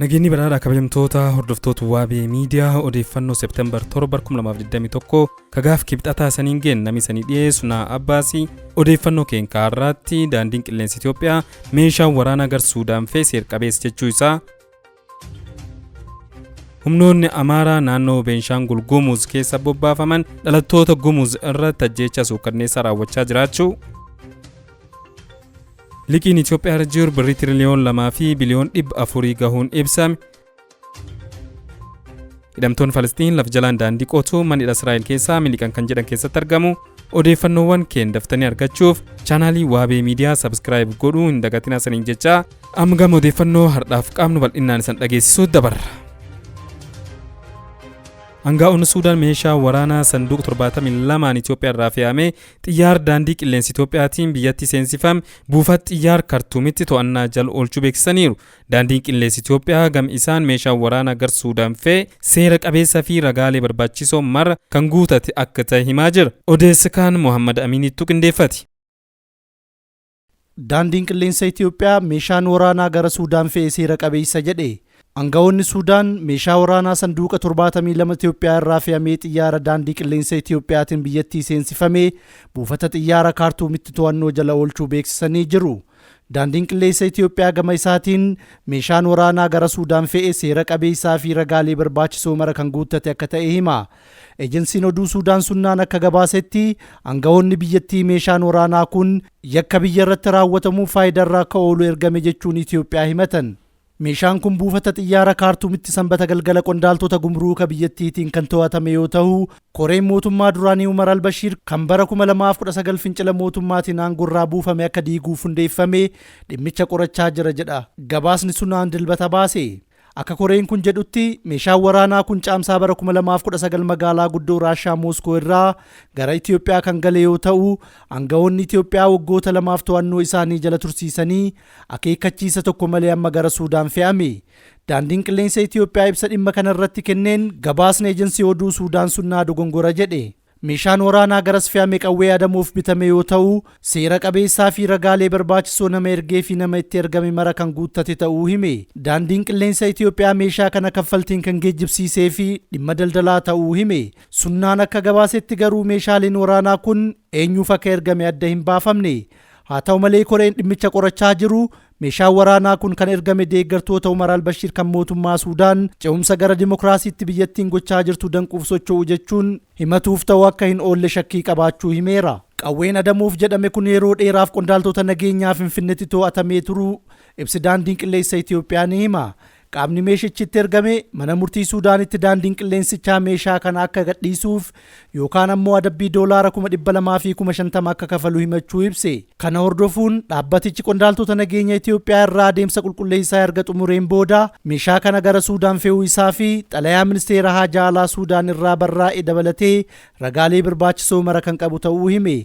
Nageenyi badhaadhaa kabajamtoota hordoftoota Waabee Miidiyaa odeeffannoo Seeptembar 7 2021 kagaaf kibxataa saniin geen namni sanii dhiyeessu naa Abbaasii odeeffannoo keenya har'aatti daandiin qilleensa Itoophiyaa meeshaan waraanaa gara Suudaan fe'e seer-qabeessa jechuu isaa humnoonni Amaaraa naannoo Beenshaangul Gumuz keessa bobbaafaman dhalattoota Gumuz irratti ajjeechaa suukanneessaa raawwachaa jiraachuu liqiin Itoophiyaa irra jiru birrii tiriliyoon 2 fi biliyoon 400 gahuun ibsame. Hidhamtoonni Falastiin lafa jalaan daandii qotuu mana hidhaa Israa'el keessaa miliqan kan jedhan keessatti argamu. Odeeffannoowwan keenya daftanii argachuuf chaanaalii Waabee Miidiyaa subscribe godhuu hin dagatinaa saniin jechaa amma gama odeeffannoo har'aaf qabnu bal'inaan isan dhageessisuu dabarra. Angaa'onni Suudaan meeshaa waraanaa sanduuqa 72 Itoophiyaa irraa fe'amee xiyyaara daandii qilleensa Itoophiyaatiin biyyatti seensifame buufata xiyyaara Kartuumitti to'annaa jala oolchuu beeksisaniiru. Daandiin qilleensa Itoophiyaa gam isaan meeshaa waraanaa gara Suudaan fe'e seera qabeessa fi ragaalee barbaachisoo mara kan guutate akka ta'e himaa jira. Odeessi kaan Muhammad Aminiitu qindeeffate. Daandiin qilleensa Itoophiyaa meeshaan waraanaa gara Suudaan fe'e seera qabeessa jedhe. Aangawoonni Suudaan meeshaa waraanaa sanduuqa 72 Itoophiyaa irraa fe'amee xiyyaara daandii qilleensa Itoophiyaatiin biyyattii seensifame buufata xiyyaara Kaartuumitti to'annoo jala oolchuu beeksisanii jiru. Daandiin qilleensa Itoophiyaa gama isaatiin meeshaan waraanaa gara Suudaan fe'e seera qabeessaa fi ragaalee barbaachisoo mara kan guuttate akka ta'e hima. Ejensiin oduu Suudaan Sunnaan akka gabaasetti aangawoonni biyyattii meeshaan waraanaa kun yakka biyya irratti raawwatamuu faayidaarra akka oolu ergame jechuun Itoophiyaa himatan. Meeshaan kun buufata xiyyaara Kaartuumitti sanbata galgala qondaaltota gumruuka biyyattiitiin kan to'atame yoo ta'u, koreen mootummaa duraanii Umar al-Bashiir kan bara 2019 fincila mootummaatiin aangorraa buufame akka diiguuf hundeeffame dhimmicha qorachaa jira jedha. Gabaasni Sunnaan dilbata baase. Akka koreen kun jedhutti meeshaan waraanaa kun caamsaa bara 2019 magaalaa guddoo Raashaa Mooskoo irraa gara Itoophiyaa kan gale yoo ta'u, aangawoonni Itoophiyaa waggoota lamaaf to'annoo isaanii jala tursiisanii akeekkachiisa tokko malee amma gara Suudaan fe'ame. Daandiin qilleensa Itoophiyaa ibsa dhimma kana irratti kenneen gabaasni ejensii oduu Suudaan Sunnaa dogongora jedhe. Meeshaan waraanaa garas fe'ame qawwee adamuuf bitame yoo ta'u, seera qabeessaa fi ragaalee barbaachisoo nama ergee fi nama itti ergame mara kan guuttate ta'uu hime. Daandiin qilleensa Itoophiyaa meeshaa kana kaffaltiin kan geejjibsiisee fi dhimma daldalaa ta'uu hime. Sunnaan akka gabaasetti garuu meeshaaleen waraanaa kun eenyuuf akka ergame adda hin baafamne. Haa ta'u malee koreen dhimmicha qorachaa jiru meeshaan waraanaa kun kan ergame deeggartoota Umar al-Bashiir kan mootummaa Suudaan ce'umsa gara dimokiraasiitti biyyattiin gochaa jirtu danquuf socho'u jechuun himatuuf ta'uu akka hin oolle shakkii qabaachuu himeera. Qawween adamuuf jedhame kun yeroo dheeraaf qondaaltota nageenyaa Finfinneetti to'atamee turuu ibsi daandiin qilleensa Itoophiyaa ni hima. Qaamni meeshichi itti ergame mana murtii Suudaanitti daandiin qilleensichaa meeshaa kana akka gadhiisuuf yookaan ammoo adabbii doolaara 250,000 akka kafalu himachuu ibse. Kana hordofuun dhaabbatichi qondaaltota nageenya Itoophiyaa irraa adeemsa qulqulleessaa erga xumureen booda meeshaa kana gara Suudaan fe'uu isaa fi xalayaa ministeera haajaa alaa Suudaan irraa barraa'e dabalatee ragaalee barbaachisoo mara kan qabu ta'uu hime.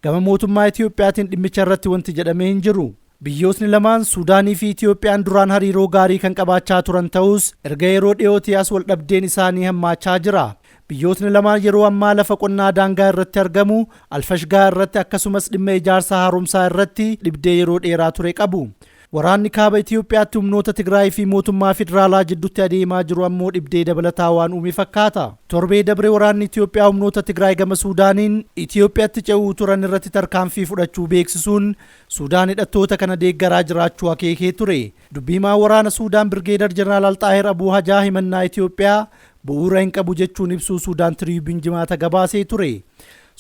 Gama mootummaa Itoophiyaatiin dhimmicha irratti wanti jedhamee hin jiru. Biyyootni lamaan Suudaanii fi Itoophiyaan duraan hariiroo gaarii kan qabaachaa turan ta'us erga yeroo dhiyootii as wal dhabdeen isaanii hammaachaa jira. Biyyootni lamaan yeroo ammaa lafa qonnaa daangaa irratti argamu Alfashgaa irratti akkasumas dhimma ijaarsa haaromsaa irratti dhibdee yeroo dheeraa ture qabu. Waraanni kaaba Itoophiyaatti humnoota Tigraay fi mootummaa federaalaa jidduutti adeemaa jiru ammoo dhibdee dabalataa waan uume fakkaata. Torbee dabre waraanni Itoophiyaa humnoota Tigraay gama Suudaaniin Itoophiyaatti ce'uu turan irratti tarkaanfii fudhachuu beeksisuun Suudaan hidhattoota kana deeggaraa jiraachuu akeekee ture. Dubbiimaa waraana Suudaan Birgeedar Jeneraal Alxaahir Abuu Hajaa himannaa Itoophiyaa bu'uura hin qabu jechuun ibsuu Suudaan Tiriibiin jimaata gabaasee ture.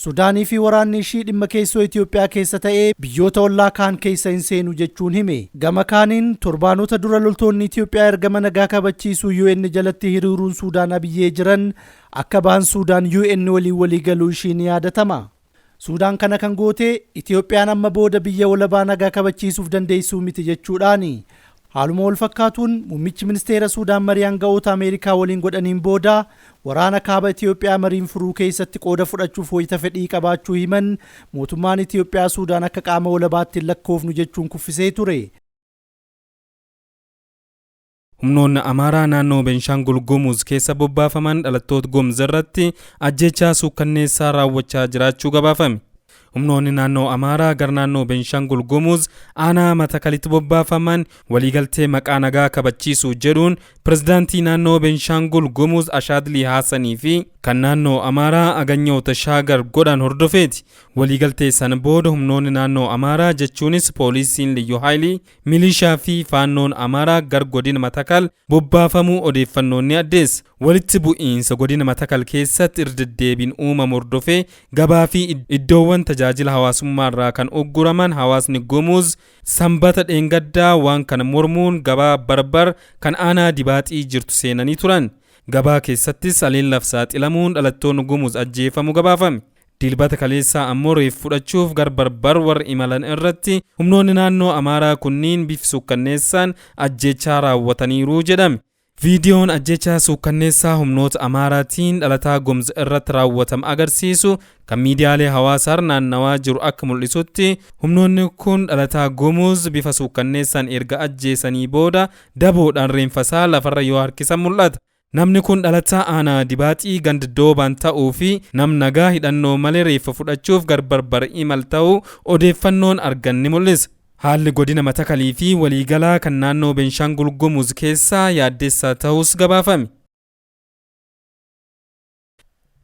Suudaanii fi waraanni ishii dhimma keessoo Itoophiyaa keessa ta'ee biyyoota ollaa kaan keessa hin seenu jechuun hime. Gama kaaniin torbaanota dura loltoonni Itoophiyaa ergama nagaa kabachiisuu UN jalatti hiriiruun Suudaan abiyyee jiran akka bahan Suudaan UN waliin walii galuu ishii ni yaadatama. Suudaan kana kan goote Itoophiyaan amma booda biyya walabaa nagaa kabachiisuuf dandeessuu miti jechuudhaani. Haaluma wal fakkaatuun muummichi ministeera Suudaan marii aanga'oota Ameerikaa waliin godhaniin booda waraana kaaba Itoophiyaa mariin furuu keessatti qooda fudhachuuf wayita fedhii qabaachuu himan mootummaan Itoophiyaa Suudaan akka qaama walabaatti hin lakkoofnu jechuun kuffisee ture. Humnoonni Amaaraa naannoo Beenshaangul Gumuz keessa bobbaafaman dhalattoota Gumuz irratti ajjeechaa suukkanneessaa raawwachaa jiraachuu gabaafame. Humnoonni naannoo Amaaraa gara naannoo Beenishaangul Gumuz aanaa Matakalitti bobbaafaman waliigaltee maqaa nagaa kabachiisuu jedhuun pirezidaantii naannoo Beenishaangul Gumuz Ashaadlii Haasanii fi kan naannoo Amaaraa Aganyoo Tashaagar godhan hordofeeti. Waliigaltee sana booda humnoonni naannoo Amaaraa jechuunis poolisiin Liyyuu Haayilii, milishaa fi faannoon Amaaraa gara godina Matakal bobbaafamuu odeeffannoon ni addeessa. Walitti bu'iinsa godina Matakal keessatti irra deddeebiin uumamu hordofee gabaa fi iddoowwan tajaajila hawaasummaa irraa kan ugguraman hawaasni Gumuz sanbata dheengaddaa waan kana mormuun gabaa barbar kan aanaa dibaaxii jirtu seenanii turan. Gabaa keessattis aleellaaf saaxilamuun dhalattoonni Gumuz ajjeefamu gabaafame. Dilbata kaleessaa ammoo reef fudhachuuf gar barbar warra imalan irratti humnoonni naannoo Amaaraa kunniin bifa suukkanneessaan ajjeechaa raawwataniiru jedhame. Viidiyoon ajjechaa suukkanneessaa humnoota Amaaraatiin dhalataa Gumuz irratti raawwatame agarsiisu kan miidiyaalee hawaasaa naannawaa jiru akka mul'isutti humnoonni kun dhalataa Gumuz bifa suukkanneessaan erga ajjeesanii booda daboodhaan reenfasaa lafarra yoo harkisan mul'ata. Namni kun dhalataa aanaa dibaaxii ganda doobaan ta'uu fi nam nagaa hidhannoo malee reeffa fudhachuuf gar barbar imal ta'uu odeeffannoon argan ni mul'isa. Haalli godina Matakalii fi waliigalaa kan naannoo Beenishaangul Gumuz keessaa yaaddessaa ta'us gabaafame.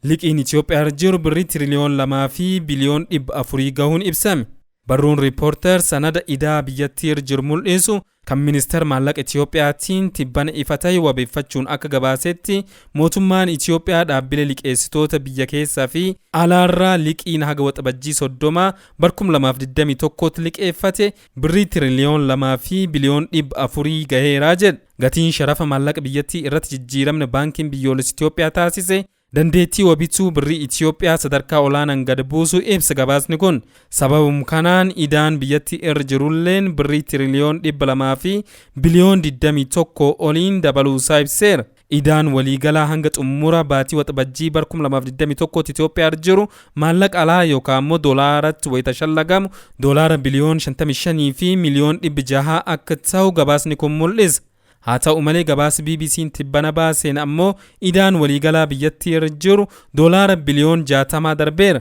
Liqiin Itoophiyaa jiru birrii tiriliyoon 2 fi biliyoon 400 gahuun ibsame. Barruun Riippoorter sanada idaa biyyattii jiru mul'isu kan ministeera maallaqa Itiyoophiyaatiin tibbana ifa ta'e wabeeffachuun akka gabaasetti mootummaan Itiyoophiyaa dhaabbilee liqeessitoota biyya keessaa fi alaarraa liqiin haga waxabajjii 30 barkum 2021tti liqeeffate birrii tiriliyoon 2 fi biliyoon 400 gaheeraa jedha. Gatiin sharafa maallaqa biyyattii irratti jijjiiramni baankiin biyyoolessa Itiyoophiyaa taasise dandeettii wabituu birrii Itiyoophiyaa sadarkaa olaanaan gad buusu ibsa gabaasni kun. Sababum kanaan idaan biyyattii irra jirulleen birrii tiriliyoon 200 fi biliyoon 21 oliin dabaluusaa ibseera. Idaan waliigalaa hanga xumura baatii waxabajjii bar 2021 Itiyoophiyaa irra jiru maallaqa alaa yookaan immoo doolaaratti wayita shallagamu doolaara biliyoon 55 fi miliyoon 600 akka ta'u gabaasni kun mul'isa. Haa ta'u malee gabaasa BBC'n tibbana baaseen ammoo idaan waliigalaa biyyattii irra jiru doolaara biliyoon 60 darbeera.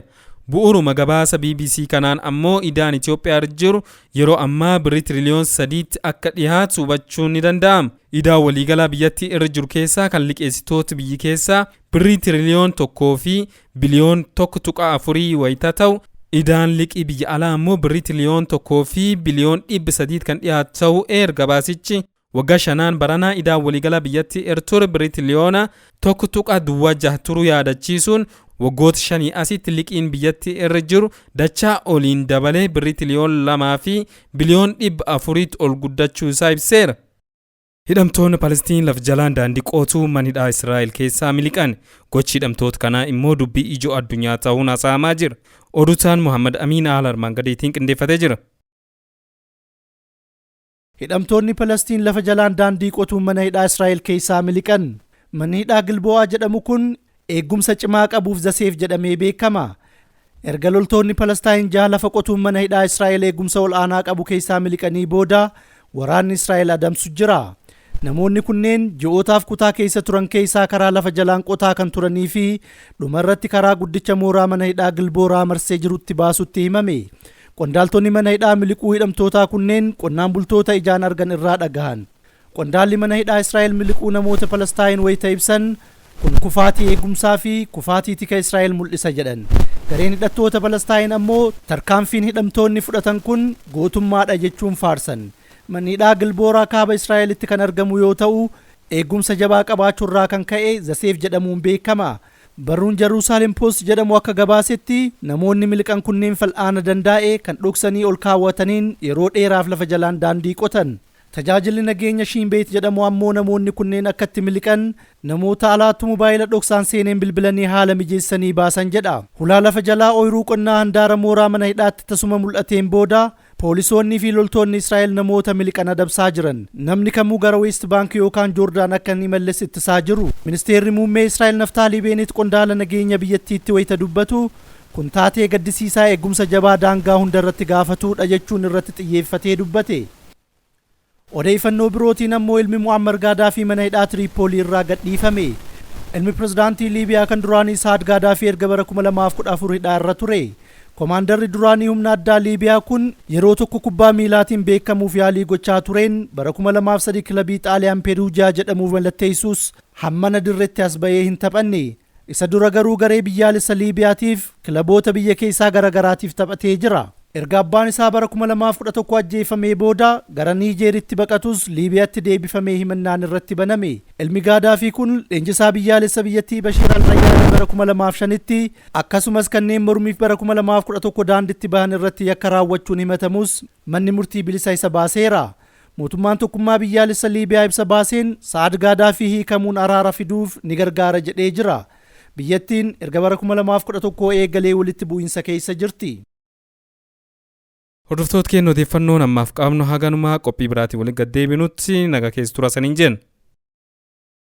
Bu'uuruma gabaasa BBC kanaan ammoo idaan Itoophiyaa irra jiru yeroo ammaa birrii tiriliyoon 3tti akka dhiyaatu hubachuun ni danda'ama. Idaan waliigalaa biyyattii irra jiru keessaa kan liqeessitoota biyyi keessaa birrii tiriliyoon 1 fi biliyoon 1.4 wayita ta'u, idaan liqii biyya alaa ammoo birrii tiriliyoon 1 fi biliyoon 300 kan dhiyaatu ta'uu eer gabaasichi. Waggaa shanaan baranaa idaan waliigalaa biyyattii irra ture birrii tiriliyoona 1.06 turuu yaadachiisuun waggoota 5 asitti liqiin biyyattii irra jiru dachaa oliin dabalee birrii tiriliyoon 2 fi biliyoon 400tti ol guddachuu isaa ibseera. Hidhamtoonni Palestiin laf jalaan daandii qotuu manhidhaa Israa'el keessaa miliqan. Gochi hidhamtoota kanaa immoo dubbii ijoo addunyaa ta'uun haasa'amaa jira. Oduutaan Muhammad Amiin haala armaan gadiitiin qindeeffatee jira. Hidhamtoonni Palestiin lafa jalaan daandii qotuun mana hidhaa Israa'el keessaa miliqan. Manni hidhaa Gilbo'aa jedhamu kun eegumsa cimaa qabuuf The Safe jedhamee beekama. Erga loltoonni Palestaayin jaha lafa qotuun mana hidhaa Israa'el eegumsa ol aanaa qabu keessaa miliqanii booda waraanni Israa'el adamsu jira. Namoonni kunneen ji'ootaaf kutaa keessa turan keessaa karaa lafa jalaan qotaa kan turanii fi dhumarratti karaa guddicha mooraa mana hidhaa Gilbooraa marsee jirutti baasutti himame. Qondaaltonni mana hidhaa miliquu hidhamtootaa kunneen qonnaan bultoota ijaan argan irraa dhagahan. Qondaalli mana hidhaa Israa'el miliquu namoota Palestaayin wayita ibsan kun kufaatii eegumsaa fi kufaatii tika Israa'el mul'isa jedhan. Gareen hidhattoota Palestaayin ammoo tarkaanfiin hidhamtoonni fudhatan kun gootummaadha jechuun faarsan. Manni hidhaa Gilbooraa kaaba Israa'elitti kan argamu yoo ta'u, eegumsa jabaa qabaachuurraa kan ka'e The Safe jedhamuun beekama. Barruun Jerusalem Post jedhamu akka gabaasetti namoonni miliqan kunneen fal'aana dandaa'e kan dhoksanii ol kaawwataniin yeroo dheeraaf lafa jalaan daandii qotan. Tajaajilli nageenya Shiinbeet jedhamu ammoo namoonni kunneen akkatti miliqan namoota alaatti mobaayila dhoksaan seeneen bilbilanii haala mijeessanii baasan jedha. Hulaa lafa jalaa ooyiruu qonnaa handaara mooraa mana hidhaatti tasuma mul'ateen booda poolisoonni fi loltoonni Israa'el namoota miliqan adamsaa jiran. Namni kamuu gara West Bank yookaan Joordaan akka hin imalles ittisaa jiru. Ministeerri muummee Israa'el Naftaalii Beenet qondaala nageenya biyyattiitti wayita dubbatu kun taatee gaddisiisaa eegumsa jabaa daangaa hundarratti gaafatudha jechuun irratti xiyyeeffatee dubbate. Odeeffannoo birootiin ammoo ilmi Mu'ammar Gaadaafii mana hidhaa Tiriipoolii irraa gadhiifame. Ilmi pirezidaantii Liibiyaa kan duraanii Saad Gaadaafii erga bara 2014 hidhaa irra ture. Komaandarri duraanii humna addaa Liibiyaa kun yeroo tokko kubbaa miilaatiin beekamuuf yaalii gochaa tureen bara 2003 kilabii Xaaliyaan Peruujaa jedhamuuf mallatteessus hammana dirretti as ba'ee hin taphanne. Isa dura garuu garee biyyaalessa Liibiyaatiif kilaboota biyya keessaa garaagaraatiif taphatee jira. Erga abbaan isaa bara 2011 ajjeefamee booda gara Niijeeritti baqatus Liibiyaatti deebifamee himannaan irratti baname. Ilmi Gaadaafii kun leenjisaa biyyaalessa biyyattii Bashiir Al-Rayyaanii bara 2005tti akkasumas kanneen mormiif bara 2011 daanditti bahan irratti yakka raawwachuun himatamus manni murtii bilisa isa baaseera. Mootummaan tokkummaa biyyaalessa Liibiyaa ibsa baaseen Sa'ad Gaadaafii hiikamuun araara fiduuf ni gargaara jedhee jira. Biyyattiin erga bara 2011 eegalee walitti bu'iinsa keessa jirti. Hordoftoota keenya, odeeffannoon ammaaf qabnu haganumaa. Qophii biraatiin waliin gad deebinutti naga keessa tura saniin jenna.